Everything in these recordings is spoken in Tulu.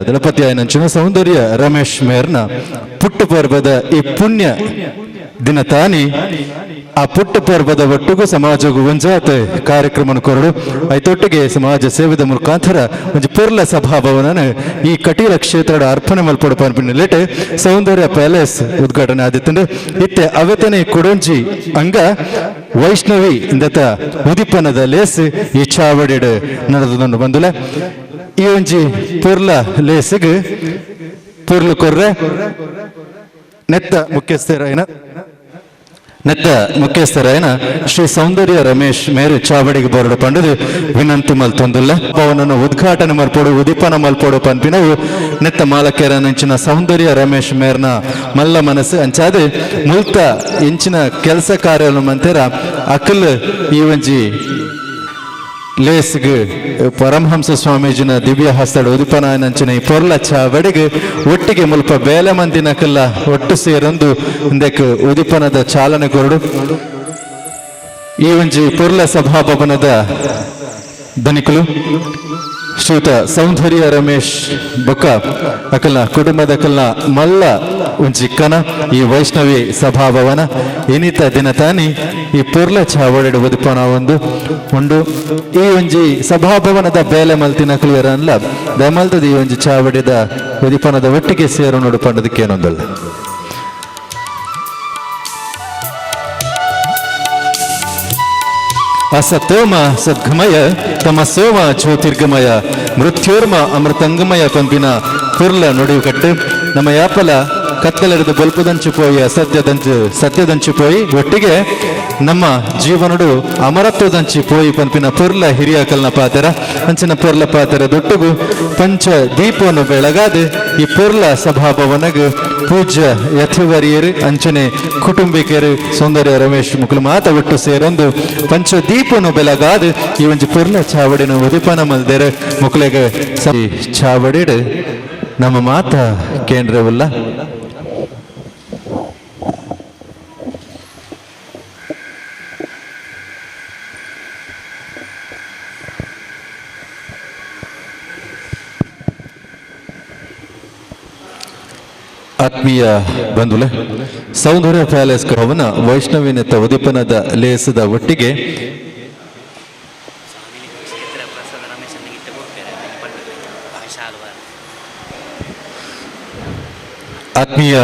ದಳಪತಿ ಆಯನಂಚಿನ ಸೌಂದರ್ಯ ರಮೇಶ್ ಮೇರ್ನ ಪುಟ್ಟು ಪರ್ಬದ ಈ ಪುಣ್ಯ ದಿನ ತಾನಿ ಆ ಪುಟ್ಟ ಪರ್ಬದ ಒಟ್ಟಿಗೂ ಸಮಾಜಗೂ ಒಂಜಾತ ಕಾರ್ಯಕ್ರಮ ಕೊರಡು ಐತೊಟ್ಟಿಗೆ ಸಮಾಜ ಸೇವೆದ ಮುಖಾಂತರ ಒಂಜಿ ಪೊರ್ಲ ಸಭಾಭವನ ಈ ಕಟೀಲ ಕ್ಷೇತ್ರದ ಅರ್ಪಣೆ ಮಲ್ಪೊಡು ಪನ್ಪಿನ ಲೇಟ್ ಸೌಂದರ್ಯ ಪ್ಯಾಲೇಸ್ ಉದ್ಘಾಟನೆ ಆದಿತ್ತಂಡು. ಇತ್ತೆ ಅವೆತನೆ ಕೊಡೊಂಜಿ ಅಂಗ ವೈಷ್ಣವಿ ಇಂದತ ಉದಿಪನದ ಲೇಸ್ ಈ ಚಾವಡಿಡ್ ನಡೆದು ಬಂದುಲೆ. ಈ ಒಂಜಿ ಪೊರ್ಲ ಲೇಸಿಗ್ ಪೊರ್ಲು ಕೊರ್ರೆ ನೆತ್ತ ಮುಖ್ಯಸ್ಥರಾಯನ ಶ್ರೀ ಸೌಂದರ್ಯ ರಮೇಶ್ ಮೇರು ಚಾವಡಿಗೆ ಬರಡು ಪಂಡದು ವಿನಂತಿ ಮಲ್ತೊಂದುಲ್ಲ. ಭವನನ್ನು ಉದ್ಘಾಟನೆ ಮಲ್ಪೊಡು ಉದೀಪನ ಮಲ್ಪೊಡು ಪನ್ಪಿನವು ನೆತ್ತ ಮಾಲಕರ ನಂಚಿನ ಸೌಂದರ್ಯ ರಮೇಶ್ ಮೇರ್ನ ಮಲ್ಲ ಮನಸ್ಸು. ಅಂಚಾದ ಮುಲ್ತ ಇಂಚಿನ ಕೆಲಸ ಕಾರ್ಯವನ್ನು ಮಂತೆರ ಅಕಲ್ ಈ ಒಂಜಿ ಲೇಸ್ಗ್ ಪರಮಹಂಸ ಸ್ವಾಮೀಜಿನ ದಿವ್ಯ ಹಸ್ತಡ ಉದಿಪನ ನಂಚಿನ ಈ ಪೊರ್ಲ ಚಾವಡಿಗೆ ಒಟ್ಟಿಗೆ ಮುಲ್ಪ ಬೇಲೆ ಮಂದಿನಕಲ್ಲ ಒಟ್ಟು ಸೇರೊಂದು ಇಂದಕ್ಕೆ ಉದಿಪನದ ಚಾಲನೆ ಕೊರಡು. ಈ ಒಂಜಿ ಪೊರ್ಲ ಸಭಾಭವನದ ಧನಿಕುಲು ಶ್ರೀಯುತ ಸೌಂದರ್ಯ ರಮೇಶ್ ಬೊಕ್ಕ ಅಕಲ್ನ ಕುಟುಂಬದಕಲ್ನ ಮಲ್ಲ ಒಂಜಿ ಕನ ಈ ವೈಷ್ಣವಿ ಸಭಾಭವನ ಇನಿತ ದಿನ ತಾನಿ ಈ ಪೊರ್ಲ ಚಾವಡಿಡ್ ಉದಿಪನ ಒಂದು ಉಂಡು. ಈ ಒಂಜಿ ಸಭಾಭವನದ ಬೇಲೆ ಮಲ್ತಿನಕಲು ಎರನ್ಲ ದಯಮಲ್ತದ ಈ ಒಂಜಿ ಚಾವಡಿದ ಉದಿಪನದ ಒಟ್ಟಿಗೆ ಸೇರು ನೋಡು ಪಂಡದಕ್ಕೇನೊಂದಲ್ಲ. ಅಸತೋಮ ಸದ್ಗಮಯ ತಮಸೋಮ ಜ್ಯೋತಿರ್ಗಮಯ ಮೃತ್ಯೋರ್ಮ ಅಮೃತಂಗಮಯ ಪಂಪಿನ ಪುರ್ಲ ನುಡಿವು ಕಟ್ಟು ನಮ್ಮ ಯಾಪಲ ಕತ್ತಲೆರೆದು ಬೊಲ್ಪುದಂಚು ಪೋಯಿ ಅಸತ್ಯದಂಚು ಸತ್ಯದಂಚು ಪೋಯಿ ಒಟ್ಟಿಗೆ ನಮ್ಮ ಜೀವನಡು ಅಮರತ್ವದಂಚಿ ಪೋಯಿ ಪಂಪಿನ ಪೊರ್ಲ ಹಿರಿಯ ಕಲ್ನ ಪಾತೆರ. ಅಂಚಿನ ಪೊರ್ಲ ಪಾತೆರ ದೊಟ್ಟುಗು ಪಂಚ ದೀಪವನ್ನು ಬೆಳಗಾದ ಈ ಪೊರ್ಲ ಸಭಾಭವನಗ್ ಪೂಜ್ಯ ಯಥಿವರಿಯರು ಅಂಚನೆ ಕುಟುಂಬಿಕರು ಸೌಂದರ್ಯ ರಮೇಶ್ ಮುಕುಲು ಮಾತ ಒಟ್ಟು ಸೇರೊಂದು ಪಂಚ ದೀಪನು ಬೆಳಗಾದ ಈ ಒಂಜಿ ಪೊರ್ಲ ಚಾವಡಿನ ಉದಿಪನ ಮಲ್ದೆರ್ ಮುಕುಲೆಗ್ ಚಾವಡಿಡ್ ನಮ್ಮ ಮಾತ ಕೇಂದ್ರವಲ್ಲ. ಆತ್ಮೀಯ ಬಂಧುಲೆ, ಸೌಂದರ್ಯ ಪ್ಯಾಲೇಸ್ ಭವನ ವೈಷ್ಣವಿ ನೆತ್ತ ಉದಿಪನದ ಲೇಸದ ಒಟ್ಟಿಗೆ ಆತ್ಮೀಯ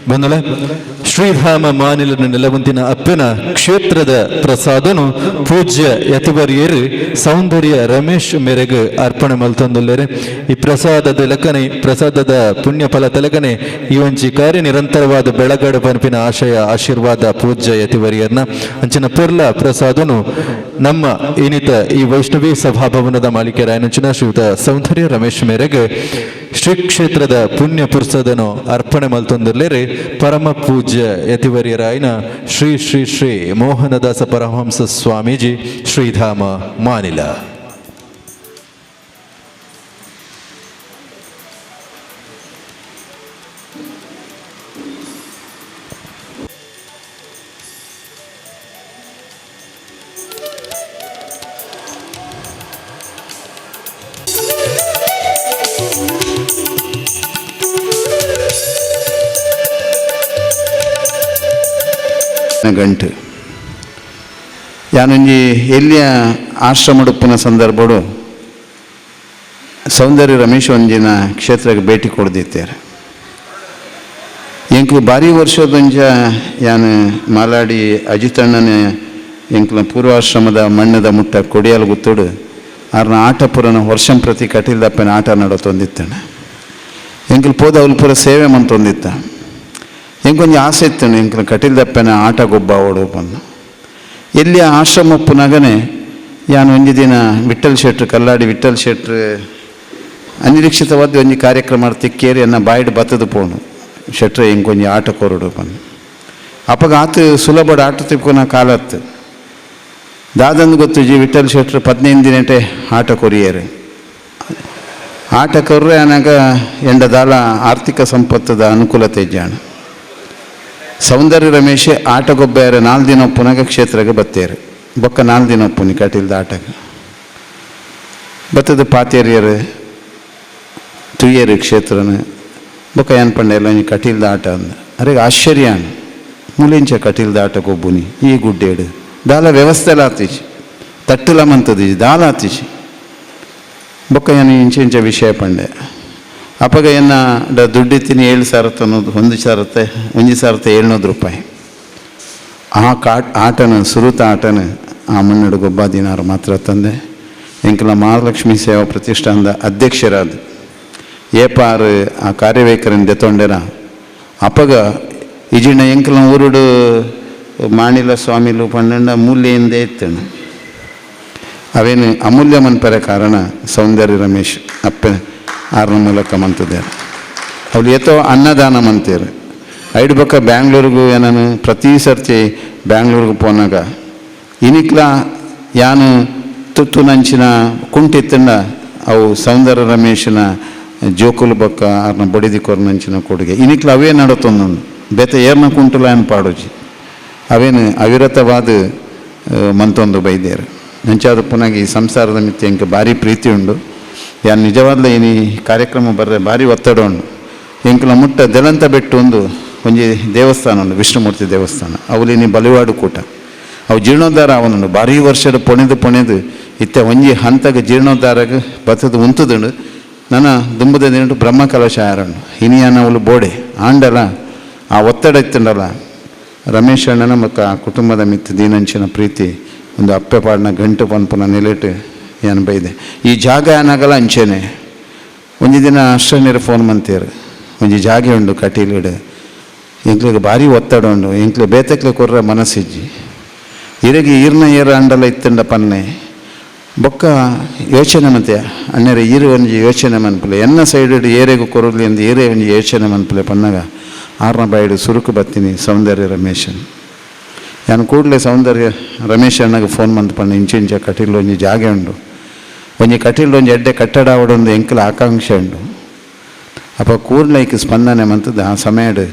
ಬಂಧುಲೆ, ಶ್ರೀಧಾಮ ಮಾನಿಲ ನೆಲವಂತಿನ ಅಪ್ಪನ ಕ್ಷೇತ್ರದ ಪ್ರಸಾದನು ಪೂಜ್ಯ ಯತಿವರಿಯರು ಸೌಂದರ್ಯ ರಮೇಶ್ ಮೇರೆಗೆ ಅರ್ಪಣೆ ಮಲ್ತೊಂದುಲ್ಲೆರೆ. ಈ ಪ್ರಸಾದದ ಲೆಕ್ಕನೆ ಪ್ರಸಾದದ ಪುಣ್ಯ ಫಲ ತಲಕನೆ ಈ ಒಂಜಿ ಕಾರ್ಯ ನಿರಂತರವಾದ ಬೆಳಗಡು ಪನ್ಪಿನ ಆಶಯ ಆಶೀರ್ವಾದ ಪೂಜ್ಯ ಯತಿವರಿಯರ್ನ ಅಂಚಿನ ಪೊರ್ಲ ಪ್ರಸಾದನು ನಮ್ಮ ಏನಿತ ಈ ವೈಷ್ಣವಿ ಸಭಾಭವನದ ಮಾಲೀಕರಾಯನಂಚಿನ ಶ್ರೀಯುತ ಸೌಂದರ್ಯ ರಮೇಶ್ ಮೇರೆಗೆ ಶ್ರೀ ಕ್ಷೇತ್ರದ ಪುಣ್ಯ ಪುರ್ಸದನು ಅರ್ಪಣೆ ಮಲ್ತೊಂದುಲ್ಲೆರೆ. ಪರಮ ಪೂಜ್ಯ ಯತಿವರ್ಯರಾಯನ ಶ್ರೀ ಶ್ರೀ ಶ್ರೀ ಮೋಹನದಾಸ ಪರಮಹಂಸ ಸ್ವಾಮೀಜಿ, ಶ್ರೀಧಾಮ ಮಾನಿಲ. ಗಂಟು ಯಾನೊಂಜಿ ಎಲ್ಲಿಯ ಆಶ್ರಮಡುಪ್ಪುನ ಸಂದರ್ಭಡು ಸೌಂದರ್ಯ ರಮೇಶ್ ಒಂಜಿನ ಕ್ಷೇತ್ರಕ್ಕೆ ಭೇಟಿ ಕೊಡ್ದಿತ್ತೇರು. ಎಂಕ್ಲು ಭಾರಿ ವರ್ಷದೊಂಜ ಯಾನು ಮಾಲಾಡಿ ಅಜಿತಣ್ಣನ ಎಂಕ್ಲ ಪೂರ್ವಾಶ್ರಮದ ಮಣ್ಣದ ಮುಟ್ಟ ಕೊಡಿಯಲ್ ಗುತ್ತೋಡು ಆರ್ನ ಆಟ ಪುರನ ವರ್ಷಂ ಪ್ರತಿ ಕಟೀಲ್ದಪ್ಪನ ಆಟ ನಡತೊಂದಿತ್ತಣ್ಣ. ಎಂಕ್ಲು ಪೋದ ಅವ್ಲು ಪೂರ ಸೇವೆ ಮಂತೊಂದಿತ್ತ. ಎಂಕೊಂಜಿ ಆಸೆ ಇತ್ತಣ್ಣ ಎಂಕ್ಲ ಕಟೀಲ್ದಪ್ಪನ ಆಟ ಗೊಬ್ಬ ಓಡು ಬಂದು ಎಲ್ಲಿ ಆಶ್ರಮ ಪುನಗನೆ ಯಾನು ಒಂಜಿ ದಿನ ವಿಠಲ್ ಶೆಟ್ರು ಕಲ್ಲಾಡಿ ವಿಠಲ್ ಶೆಟ್ರು ಅನಿರೀಕ್ಷಿತವಾದ ಒಂಜಿ ಕಾರ್ಯಕ್ರಮ ತಿಕ್ಕೇರಿ ಎನ್ನ ಬಾಯಿಡ್ ಬತ್ತದ ಪೋಣು ಶೆಟ್ರೆ ಇಂಕೊಂಜಿ ಆಟ ಕೊರಡು ಬಂದು ಅಪ್ಪಗ ಆತ ಸುಲಭ ಆಟ ತಿಕ್ಕೊನ ಕಾಲತ್ತು ದಾದಂದು ಗೊತ್ತು ಜಿ ವಿಠಲ್ ಶೆಟ್ರು 15 ದಿನಟೆ ಆಟ ಕೊರಿಯರು. ಆಟ ಕೊರ್ರೆ ಅನಾಗ ಎಂಡದಾಲ ಆರ್ಥಿಕ ಸಂಪತ್ತದ ಅನುಕೂಲತೆ ಜಾಣ. ಸೌಂದರ್ಯ ರಮೇಶ್ ಆಟ ಗೊಬ್ಬರ 4 ದಿನ ಪುನಗ ಕ್ಷೇತ್ರಕ್ಕೆ ಬತ್ತೇರು ಬೊಕ್ಕ 4 ದಿನ ಪುನಿ ಕಟೀಲ್ದ ಆಟಕ್ಕೆ ಬತ್ತದ ಪಾತೇರಿಯರು. ತುಯ್ಯರು ಕ್ಷೇತ್ರನ ಬೊಕ್ಕ ಏನ್ ಪಂಡ ಎಲ್ಲ ಒಂಜಿ ಕಟೀಲ್ದ ಆಟ ಅಂದ. ಅರೆಗ್ ಆಶ್ಚರ್ಯ ಮುಲಿಂಚ ಕಟೀಲ್ದ ಆಟ ಗೊಬ್ಬುನಿ ಈ ಗುಡ್ಡೇಡು ದಾಲ ವ್ಯವಸ್ಥೆಲ ಆತೀಜಿ ತಟ್ಟುಲ ಮಂತದೀಜಿ ದಾಲ ಆತೀಜಿ. ಬೊಕ್ಕ ಏನು ಇಂಚ ಇಂಚ ವಿಷಯ ಪಂಡೆ. ಅಪಗ ಎನ್ನ ದುಡ್ಡಿತ್ತೀನಿ 7,000 ಅನ್ನೋದು 1,000 1,700 ರೂಪಾಯಿ. ಆ ಆಟನ ಸುರುತ ಆಟನ ಆ ಮಣ್ಣಡು ಗೊಬ್ಬ ದಿನಾರು ಮಾತ್ರ ತಂದೆ. ಎಂಕಲ ಮಹಾಲಕ್ಷ್ಮೀ ಸೇವಾ ಪ್ರತಿಷ್ಠಾನದ ಅಧ್ಯಕ್ಷರಾದ ಏಪಾರು ಆ ಕಾರ್ಯವೈಖರಿನ ದೆತ್ತೊಂಡೆರ. ಅಪಗ ಇಜಿಣ ಎಂಕಲ ಊರುಡು ಮಾಣಿಲ ಸ್ವಾಮಿಲು ಪಂಡ ಮೂಲ್ಯೆಯಿಂದೇ ಇತ್ತಣ್ಣ. ಅವೇನು ಅಮೂಲ್ಯ ಮನ್ಪೆರೆ ಕಾರಣ ಸೌಂದರ್ಯ ರಮೇಶ್ ಅಪ್ಪೆ ಆರ್ನ ಮೂಲಕ ಮಂತಿದ್ದಾರೆ. ಅವ್ರು ಏತೋ ಅನ್ನದಾನ ಮಂತೀರು. ಐಡು ಬೊಕ್ಕ ಬ್ಯಾಂಗ್ಳೂರಿಗೂ ಏನಾನು ಪ್ರತಿ ಸರ್ತಿ ಬ್ಯಾಂಗ್ಳೂರಿಗೆ ಪೋನಾಗ ಇನಿಕ್ಲ ಯಾನು ತುತ್ತು ನಂಚಿನ ಕುಂಟಿತ್ತಂಡ ಅವು ಸೌಂದರ್ಯ ರಮೇಶನ ಜೋಕುಲು ಬೊಕ್ಕ ಆರ್ನ ಬಡಿದಿ ಕೊರ್ನಂಚಿನ ಕೊಡುಗೆ ಇನಿಕ್ಲ ಅವೇ ನಡತೊಂದು ಬೇತೆ ಏರ್ನ ಕುಂಟುಲ ಏನು ಪಾಡೋಜಿ ಅವೇನು ಅವಿರತವಾದ ಮಂತೊಂದು ಬೈದೇರು. ನಂಚಾದ ಪುನಃ ಈ ಸಂಸಾರದ ಮಿತಿ ಎಂಕ ಭಾರಿ ಪ್ರೀತಿ ಉಂಡು. ಯಾನ್ ನಿಜವಾದ್ಲ ಈ ಕಾರ್ಯಕ್ರಮ ಬರ್ರೆ ಭಾರಿ ಒತ್ತಡ ಉಂಡು. ಎಂಕಲ ಮುಟ್ಟ ದೆಲಂತ ಬೆಟ್ಟು ಒಂದು ಒಂಜಿ ದೇವಸ್ಥಾನ ಉಂಡು, ವಿಷ್ಣುಮೂರ್ತಿ ದೇವಸ್ಥಾನ. ಅವಲಿನಿ ಬಲಿವಾಡು ಕೂಟ ಅವು ಜೀರ್ಣೋದ್ಧಾರ ಅವನುಂಡು. ಭಾರಿ ವರ್ಷದ ಪೊಣೆದು ಪೊಣೆದು ಇತ್ತೆ ಒಂಜಿ ಹಂತಗ ಜೀರ್ಣೋದ್ಧಾರಗ ಬತ್ತದ ಉಂತುದುಂಡು. ನನ್ನ ದುಂಬದ ದಿನಟು ಬ್ರಹ್ಮ ಕಲಶ ಆರಂಡು ಇನಿಯಾನ ಅವಳು ಬೋಡೆ ಆಂಡಲ ಆ ಒತ್ತಡ ಇತ್ತಂಡಲ್ಲ. ರಮೇಶ್ ಅಣ್ಣನ ಮತ್ತು ಆ ಕುಟುಂಬದ ಮಿತ್ತು ದೀನಂಚಿನ ಪ್ರೀತಿ ಒಂದು ಅಪ್ಪೆ ಪಾಡಿನ ಗಂಟು ಪನ್ಪುನ ನಿಲೆಟು ಏನು ಬೈದೆ. ಈ ಜಾಗ ಏನಾಗಲ್ಲ ಅಂಚೆನೆ. ಒಂಜಿ ದಿನ ಅಷ್ಟನೇರು ಫೋನ್ ಮಂತೀರು, ಒಂಜಿ ಜಾಗೆ ಉಂಡು ಕಟೀಲಿಡು, ಎಂಕ್ಲೆಗ್ ಭಾರಿ ಒತ್ತಡ ಉಂಡು, ಎಂಕ್ಲೆ ಬೇತೆಕ್ಲೆ ಕೊರ್ರ ಮನಸ್ಸಿಜ್ಜಿ, ಇರಗಿ ಈರ್ನ ಏರ ಅಂಡಲ ಇತ್ತಂಡ ಪನ್ನೆ. ಬೊಕ್ಕ ಯೋಚನೆ ಮಂತೆ ಅಣ್ಣರೆ ಈರು ಒಂಜಿ ಯೋಚನೆ ಮನ್ಪುಲೆ ಎನ್ನ ಸೈಡ್ ಏರೆಗು ಕೊರಲಿ ಅಂದು ಏರೇ ಒಂಜಿ ಯೋಚನೆ ಮನ್ಪುಲೆ ಪನ್ನಾಗ ಆರ್ನ ಬಾಯಿಡು ಸುರುಕು ಬತ್ತೀನಿ ಸೌಂದರ್ಯ ರಮೇಶನ್. ನಾನು ಕೂಡಲೇ ಸೌಂದರ್ಯ ರಮೇಶ್ ಅಣ್ಣಗೆ ಫೋನ್ ಮಂತ್ ಪಂಡ ಇಂಚ ಇಂಚ ಕಟೀಲ್ ಒಂಜಿ ಜಾಗೆ ಉಂಡು, ಒಂಜಿ ಕಟೀಲ್ ಒಂಜಿ ಎಡ್ಡೆ ಕಟ್ಟಡ ಆವಡೊಂದು ಎಂಕಲ ಆಕಾಂಕ್ಷೆ ಉಂಡು. ಅಪ್ಪ ಕೂಡಲೇ ಐಕ್ ಸ್ಪಂದನೆ ಮಂತದ್ದು ಆ ಸಮಯಡ್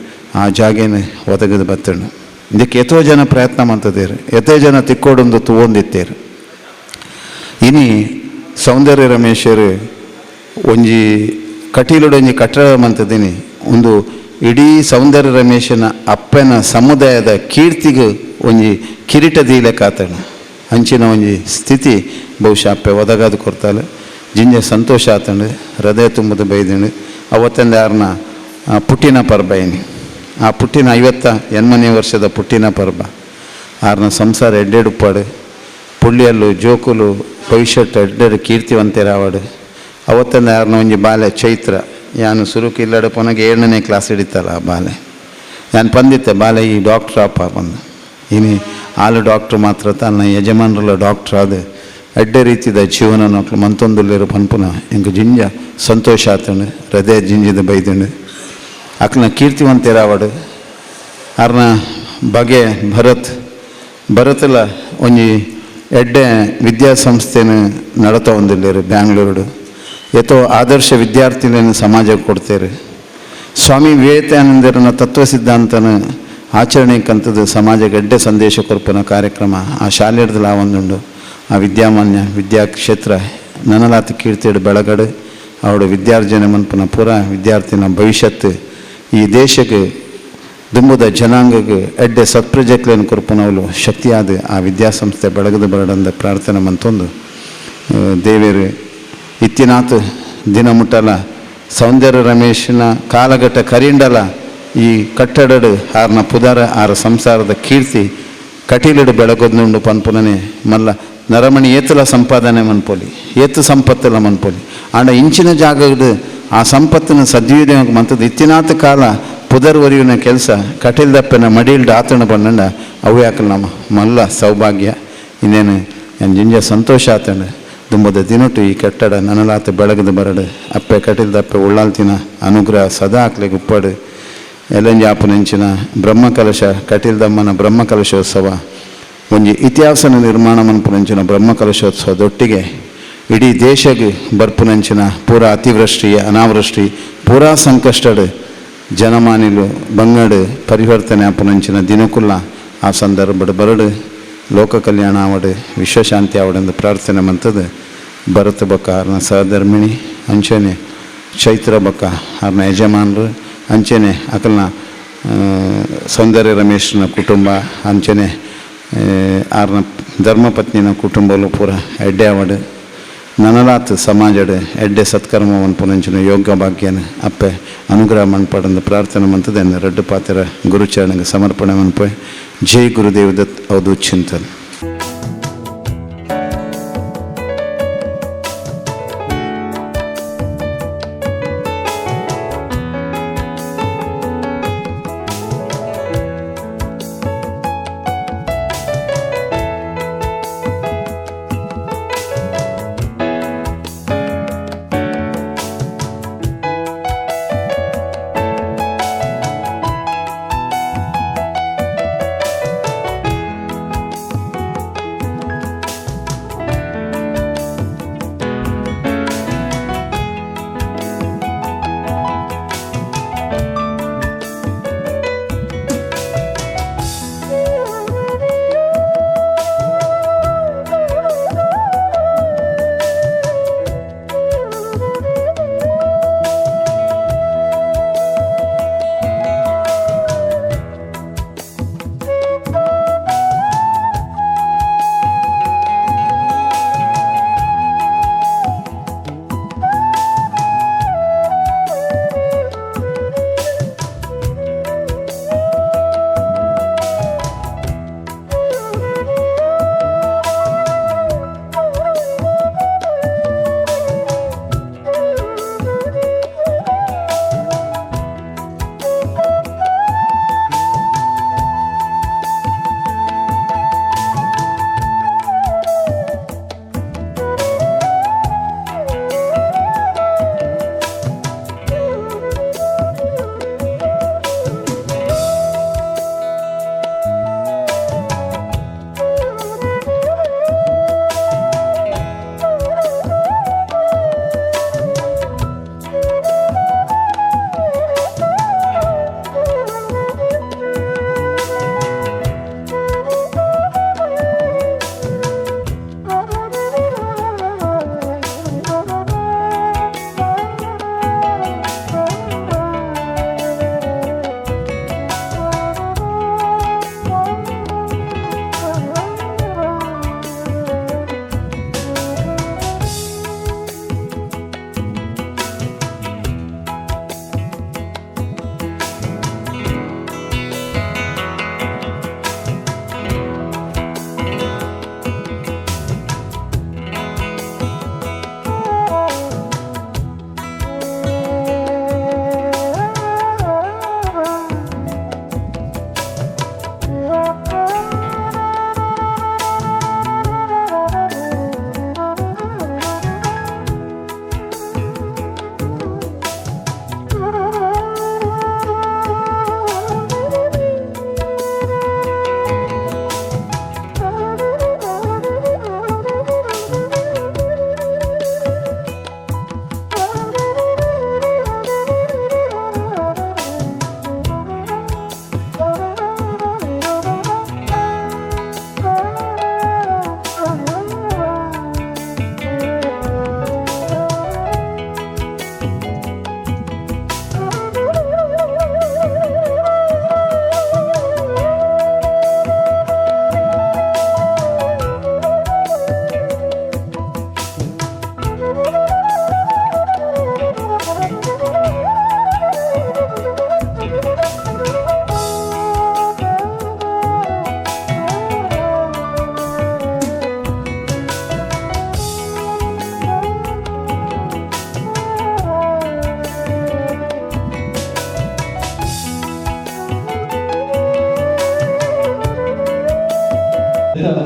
ಆ ಜಾಗೇನ ಒದಗದು ಬತ್ತಂಡು. ಇದಕ್ಕೆ ಎತೋ ಜನ ಪ್ರಯತ್ನ ಮಂತದೇರು, ಎತೋ ಜನ ತಿಕ್ಕೋಡೊಂದು ತೂವೊಂದಿತ್ತೇರು. ಇನಿ ಸೌಂದರ್ಯ ರಮೇಶರು ಒಂಜಿ ಕಟೀಲುಡೊಂಜಿ ಕಟ್ಟಡ ಮಂತದಿನಿ ಒಂದು ಇಡೀ ಸೌಂದರ್ಯ ರಮೇಶನ ಅಪ್ಪನ ಸಮುದಾಯದ ಕೀರ್ತಿಗೆ ಒಂಜಿ ಕಿರೀಟ ದೀಲೆಕಾತಣ ಅಂಚಿನ ಒಂಜಿ ಸ್ಥಿತಿ ಬಹುಶಃ ಅಪ್ಪೆ ಒದಗಾದು ಕೊರ್ತಾಳೆ. ಜಿಂಜ ಸಂತೋಷ ಆತಂಡು, ಹೃದಯ ತುಂಬದ ಬೈದಂಡು. ಅವತ್ತಂದೆ ಆರ್ನ ಪುಟ್ಟಿನ ಪರ್ಬ ಏನಿ, ಆ ಪುಟ್ಟಿನ 58ನೇ ವರ್ಷದ ಪುಟ್ಟಿನ ಪರ್ಬ. ಆರ್ನ ಸಂಸಾರ ಎಡ್ಡೆಡುಪ್ಪಾಡು, ಪುಳ್ಳಿಯಲ್ಲು ಜೋಕುಲು ಭವಿಷ್ಯಟ್ಟು ಎಡ್ಡೆಡು ಕೀರ್ತಿವಂತೆರಾವಡು. ಅವತ್ತಂದೆ ಆರ್ನ ಒಂಜಿ ಬಾಲೆ ಚೈತ್ರ, ಯಾನು ಸುರುಕು ಇಲ್ಲಡೆ ಪೊನಗೆ 7ನೇ ಕ್ಲಾಸ್ ಹಿಡಿತಲ್ಲ ಆ ಬಾಲೆ. ನಾನು ಪಂದಿತ್ತೆ ಬಾಲೆ ಈ ಡಾಕ್ಟ್ರ್ ಅಪ್ಪ ಬಂದು ಇನಿ ಆಲು ಡಾಕ್ಟ್ರ್ ಮಾತ್ರ ತನ್ನ ಯಜಮಾನರಲ್ಲ ಡಾಕ್ಟ್ರ್ ಅದು ಎಡ್ಡೆ ರೀತಿದ ಜೀವನ ನೊಕ್ಲು ಮಂತೊಂದುಲ್ಲೇರು ಪನ್ಪುನ ಎಂಕ್ ಜಿಂಜ ಸಂತೋಷ ಆತಂಡು, ಹೃದಯ ಜಿಂಜಿದ ಬೈದಂಡು. ಅಕ್ಲನ ಕೀರ್ತಿವಂತೆರಾವಡು. ಆರ್ನ ಬಗೆ ಭರತ್ ಭರತಲ ಒಂಜಿ ಎಡ್ಡೆ ವಿದ್ಯಾಸಂಸ್ಥೆನ ನಡತ ಹೊಂದಿಲ್ಲೇರು ಬ್ಯಾಂಗ್ಳೂರುಡು. ಏತೋ ಆದರ್ಶ ವಿದ್ಯಾರ್ಥಿಗಳನ್ನು ಸಮಾಜಕ್ಕೆ ಕೊಡ್ತೇವೆ. ಸ್ವಾಮಿ ವಿವೇಕಾನಂದರನ ತತ್ವ ಸಿದ್ಧಾಂತನ ಆಚರಣೆಕ್ಕಂಥದ್ದು ಸಮಾಜಕ್ಕೆ ಎಡ್ಡೆ ಸಂದೇಶ ಕೊರ್ಪುನ ಕಾರ್ಯಕ್ರಮ ಆ ಶಾಲೆಡ್ದಲ ಒಂದುಂಡು. ಆ ವಿದ್ಯಾಮಾನ್ಯ ವಿದ್ಯಾಕ್ಷೇತ್ರ ನನಲಾತ ಕೀರ್ತಿಡು ಬೆಳಗಡು ಅವಳು ವಿದ್ಯಾರ್ಜನೆ ಮನ್ಪುನ ಪೂರ ವಿದ್ಯಾರ್ಥಿನ ಭವಿಷ್ಯತ್ತು ಈ ದೇಶಕ್ಕೆ ದುಂಬುದ ಜನಾಂಗಕ್ಕೆ ಎಡ್ಡೆ ಸತ್ಪ್ರಜೆಕ್ಲೇನು ಕೊರ್ಪುನವಳು ಶಕ್ತಿಯಾದ ಆ ವಿದ್ಯಾಸಂಸ್ಥೆ ಬೆಳಗದ ಬರಡಂದ ಪ್ರಾರ್ಥನೆ ಮಂತೊಂದು ದೇವೇರು ಇತ್ತಿನಾಥ ದಿನ ಮುಟ್ಟಲ ಸೌಂದರ್ಯ ರಮೇಶನ ಕಾಲಘಟ್ಟ ಕರಿಂಡಲ ಈ ಕಟ್ಟಡಡು ಆರ್ನ ಪುದರ ಆರ ಸಂಸಾರದ ಕೀರ್ತಿ ಕಟೀಲುಡು ಬೆಳಗೊದ್ನುಂಡು ಪನ್ಪುನನೆ ಮಲ್ಲ ನರಮಣಿ ಏತುಲ ಸಂಪಾದನೆ ಮನ್ಪೊಲಿ, ಏತು ಸಂಪತ್ತುಲ ಮನ್ಪೊಲಿ, ಆಂಡ ಇಂಚಿನ ಜಾಗಡ್ ಆ ಸಂಪತ್ತಿನ ಸದ್ವಿನಿಯೋಗ ಮಂತದ್ದು ಇತ್ತಿನಾಥ ಕಾಲ ಪುದರ್ ಒರಿಯುನ ಕೆಲಸ ಕಟೀಲ್ದಪ್ಪನ ಮಡಿಲ್ಡ್ ಆತಣ ಬಣ್ಣಂಡ ಅವು ಯಾಕಲ್ ನಮ್ಮ ಮಲ್ಲ ಸೌಭಾಗ್ಯ. ಇನ್ನೇನು ಜಿಂಜ ಸಂತೋಷ ಆತಂಡ ದುಂಬದ ದಿನಟು ಈ ಕಟ್ಟಡ ನನಲಾತ ಬೆಳಗದ ಬರಡು ಅಪ್ಪೆ ಕಟೀಲ್ದಪ್ಪೆ ಉಳ್ಳಾಲ್ತಿನ ಅನುಗ್ರಹ ಸದಾ ಆಕ್ಲೆಗ್ ಉಪ್ಪಡು. ಎಲ್ಲಂಜಾಪುನಂಚಿನ ಬ್ರಹ್ಮಕಲಶ ಕಟೀಲ್ದಮ್ಮನ ಬ್ರಹ್ಮಕಲಶೋತ್ಸವ ಒಂಜಿ ಇತಿಹಾಸನ ನಿರ್ಮಾಣ ಮನ್ಪುನಂಚಿನ ಬ್ರಹ್ಮಕಲಶೋತ್ಸವದೊಟ್ಟಿಗೆ ಇಡೀ ದೇಶಕ್ಕೆ ಬರ್ಪುನಂಚಿನ ಪೂರಾ ಅತಿವೃಷ್ಟಿ ಅನಾವೃಷ್ಟಿ ಪೂರಾ ಸಂಕಷ್ಟಡ್ ಜನಮಾನಿಲು ಬಂಗಡು ಪರಿವರ್ತನೆ ಆಪುನಂಚಿನ ದಿನಕುಲ್ಲ ಆ ಸಂದರ್ಭಡ್ ಬರಡು ಲೋಕ ಕಲ್ಯಾಣ ಆವಡು ವಿಶ್ವಶಾಂತಿ ಆವಡೆಂದು ಪ್ರಾರ್ಥನೆ ಮಂತದ್ದು. ಭರತ ಬೊಕ್ಕ ಆರ್ನ ಸಹಧರ್ಮಿಣಿ ಅಂಚನೆ ಚೈತ್ರ ಬೊಕ್ಕ ಆರ್ನ ಯಜಮಾನರು ಅಂಚನೆ ಅಕಲ್ನ ಸೌಂದರ್ಯ ರಮೇಶ್ನ ಕುಟುಂಬ ಅಂಚನೆ ಆರ್ನ ಧರ್ಮಪತ್ನಿನ ಕುಟುಂಬಲು ಪೂರ ಎಡ್ಡೆ ಆವಡ್ ನನಲಾತ್ ಸಮಾಜಡ್ ಎಡ್ಡೆ ಸತ್ಕರ್ಮ ಮನ್ಪುನಂಚಿನ ಯೋಗ ಭಾಗ್ಯನ ಅಪ್ಪೆ ಅನುಗ್ರಹ ಮನ್ಪಡಂದು ಪ್ರಾರ್ಥನೆ ಮಂತದೆನ್ ರಡ್ಡು ಪಾತ್ರ ಗುರುಚರಣಗೆ ಸಮರ್ಪಣೆ ಮನ್ಪೆ. ಜೈ ಗುರುದೇವ ದತ್. ಅವಧೂತ್ ಚಿಂತನ್.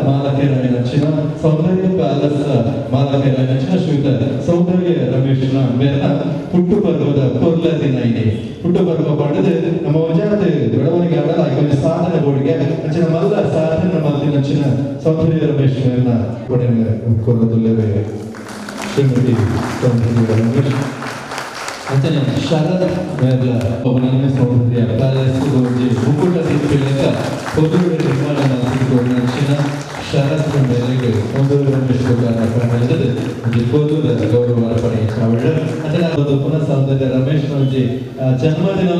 ಮಾಲಕೇರಾಯಿನಂಚಿನ ಸೌಂದರ್ಯ ಪ್ಯಾಲೇಸ್ ಮಾಲಕೇರಾಯಿನಂಚಿನ ಶ್ರೀಯುತ ಸೌಂದರ್ಯ ರಮೇಶ್ನ ಮೇರೆನ ಪುಟ್ಟು ಪರ್ವದ ಪೊರ್ಲ ದಿನ ಇದೆ. ಪುಟ್ಟು ಪರ್ವ ಪಡೆದು ನಮ್ಮ ಒಂಜಾತ ಬೆಳವಣಿಗೆ ಆಡಲ್ಲ ಒಂದು ಸಾಧನೆ ಬೋಡಿಗೆ ಅಂಚಿನ ಮಲ್ಲ ಸಾಧನೆ ಮಲ್ದಿನಂಚಿನ ಸೌಂದರ್ಯ ರಮೇಶ್ ಮೇರೆನ ಕೊಡನೆ ಕೊರದುಲ್ಲವೇ ಶ್ರೀಮತಿ ಸೌಂದರ್ಯ ರಮೇಶ್. ಅಂಚನೆ ಶರದ್ ಮೇರ್ಲ ಒಬ್ಬನೇ ಸೌಂದರ್ಯ ಪ್ಯಾಲೇಸ್ ಒಂಜಿ ಮುಕುಟ ತಿಪ್ಪಿಲೆಕ ಪೊದುರುಡು ನಿರ್ಮಾಣ ಮಲ್ತಿದ್ದು ಶರತ್ ಮೇರೆಗೆ ಒಂದು ರಮೇಶ್ ಬೊಕ್ಕ ಫ್ಯಾಮಿಲಿ ಒಂಜಿ ಪೊದುರ ಗೌರವ ಅರ್ಪಣೆ ಚಾವಳ. ಅಂಚನೆ ಒಂದು ಪುನಃ ಸೌಂದರ್ಯ ರಮೇಶ್ ಒಂಜಿ ಜನ್ಮದಿನ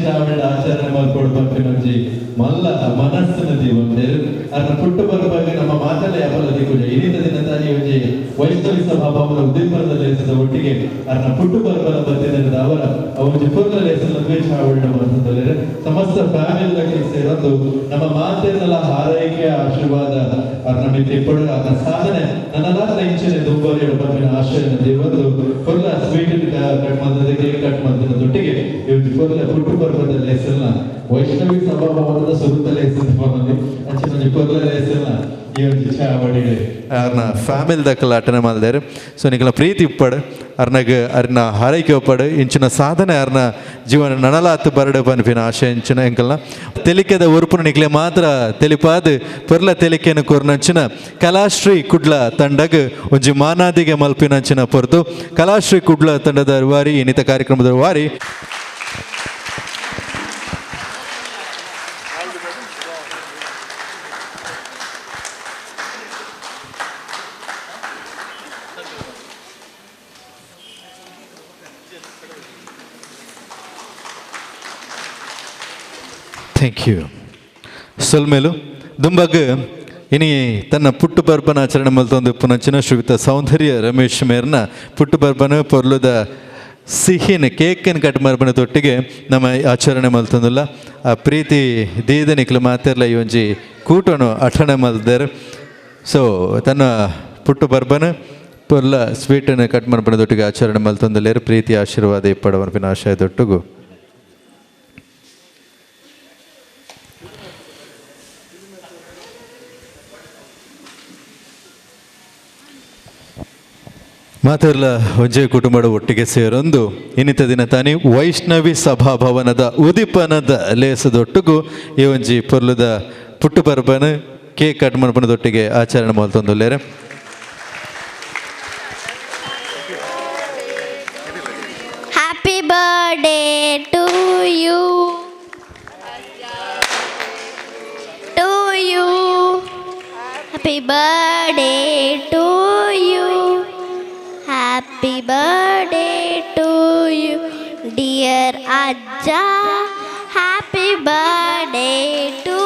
ಚಾವಳ ಆಚರಣೆ ಮಲ್ಪೊಡು ಪನ್ಪಿನ ಒಂಜಿ ಮಲ್ಲ ಮನಸ್ಸಿನ ದೀವೊಂದೇರು. ಅರ್ನ ಪುಟ್ಟು ಬರಬಾಗ ನಮ್ಮ ಮಾತಲ್ಲ ಯಾಪಲ ದಿಕ್ಕುಜ. ಇನಿತ ದಿನ ತಾನಿ ಒಂಜಿ ವೈಷ್ಣವಿ ಸಭಾ ಭವನ ಉದಯಪುರದ ಲೇಸದ ಒಟ್ಟಿಗೆ ಅರ್ನ ಪುಟ್ಟು ಬರಬಲ ಬತ್ತಿನ ಅವರ ಒಂಜಿ ಪೊರ್ಲ ಲೇಸನ ದ್ವೇಷ ಮಲ್ತಂದಲೇರು. ಸಮಸ್ತ ಫ್ಯಾಮಿಲಿ ಸೇರೊಂದು ನಮ್ಮ ಮಾತೆಲ್ಲ ಹಾರೈಕೆ ಆಶೀರ್ವಾದ ಅರ್ನ ಮಿತಿ ಇಪ್ಪಡು. ಅರ್ನ ಸಾಧನೆ ನನ್ನಲಾತ್ರ ಇಂಚಿನ ದುಂಬರಿಯಡು ಪನ್ಪಿನ ಆಶಯನ ದೇವೊಂದು ಪೊರ್ಲ ಸ್ವೀಟ್ ಕಟ್ ಮಲ್ತದ ಕೇಕ್ ಕಟ್ ಮಲ್ತಿನ ದೊಟ್ಟಿಗೆ ಈ ಪೊರ್ಲ ಪುಟ್ಟು ಪರ್ವದ ಲೇಸಲ್ನ ವೈಷ್ಣವಿ ಸಭಾಭವನದ ಸುರುತ ಲೇಸನ್ ಪನೊಂದು ಅಂಚಿನ ಒಂಜಿ ಪೊರ್ಲ ಲೇಸಲ್ನ ಈ ಒಂಜಿ ಚಾವಡಿಡ್ ಅರ್ನ ಫ್ಯಾಮಿಲಿ ದಕ್ಕಲ ಅಟನೆ ಮಲ್ದೇರು. ಸೊ ನಿಕಲ ಪ್ರೀತಿ ಇಪ್ಪಡು, ಅರ್ನಗ್ ಅರ್ನ ಹಾರೈಕೆ ಒಪ್ಪಡು, ಇಂಚಿನ ಸಾಧನೆ ಅರ್ನ ಜೀವನ ನನಲಾತ್ ಬರಡು ಪನ್ಪಿನ ಆಶೆ ಇಂಚಿನ ಎಂಕಲ್ನ ತೆಲಿಕೆದ ಉರುಪುನ ನಿಕ್ಲೆ ಮಾತ್ರ ತೆಲಿಪಾದ್ ಪೊರ್ಲ ತೆಲಿಕೆನ ಕೊರ್ನಂಚಿನ ಕಲಾಶ್ರೀ ಕುಡ್ಲ ತಂಡಗ್ ಒಂಜಿ ಮಾನಾದಿಗೆ ಮಲ್ಪಿನಂಚಿನ ಪೊರ್ತು. ಕಲಾಶ್ರೀ ಕುಡ್ಲ ತಂಡದ ವಾರಿ ಇನ್ನಿತ ಕಾರ್ಯಕ್ರಮದ ವಾರಿ thank you. ಸೊಲ್ಮೇಲು ದುಂಬಗ್ ಇನಿ ತನ್ನ ಪುಟ್ಟು ಪರ್ಬನ ಆಚರಣೆ ಮಲ್ತೊಂದು ಪುನಂಚಿನ ಶ್ರೀಯುತ ಸೌಂದರ್ಯ ರಮೇಶ್ ಮೇರ್ನ ಪುಟ್ಟು ಪರ್ಬನ ಪೊರ್ಲುದ ಸಿಹಿನ ಕೇಕನ್ ಕಟ್ ಮರ್ಬನ ತೊಟ್ಟಿಗೆ ನಮ್ಮ ಆಚರಣೆ ಮಲ್ತೊಂದುಲ್ಲ. ಆ ಪ್ರೀತಿ ದೀದ ನಿಕ್ಲು ಮಾತೆರ್ಲ ಈ ಒಂಜಿ ಕೂಟನು ಅಠಣೆ ಮಲ್ದೇರು. ಸೊ ತನ್ನ ಪುಟ್ಟು ಪರ್ಬನ ಪೊರ್ಲ ಸ್ವೀಟನ್ನು ಕಟ್ ಮರ್ಬನ ದೊಟ್ಟಿಗೆ ಆಚರಣೆ ಮಲ್ತೊಂದುಲ್ಲೇರು. ಪ್ರೀತಿ ಆಶೀರ್ವಾದ ಇಪ್ಪಡವನ್ಪಿನ ಆಶಯ ದೊಟ್ಟುಗು. ಮಾತೆರ್ಲ ಒಂಜೆ ಕುಟುಂಬದ ಒಟ್ಟಿಗೆ ಸೇರೊಂದು ಇನ್ನಿತ ದಿನ ತಾನಿ ವೈಷ್ಣವಿ ಸಭಾಭವನದ ಉದಿಪನದ ಲೇಸದೊಟ್ಟುಗು ಈ ಒಂಜಿ ಪೊರ್ಲುದ ಪುಟ್ಟು ಪರ್ಬನ ಕೇಕ್ ಕಟ್ ಮಲ್ಪನದೊಟ್ಟಿಗೆ ಆಚರಣೆ ಮಲ್ತೊಂದುಲ್ಲೇರು. Happy birthday to you. To you. Happy birthday to you. Happy birthday to you, dear Ajja. Happy birthday to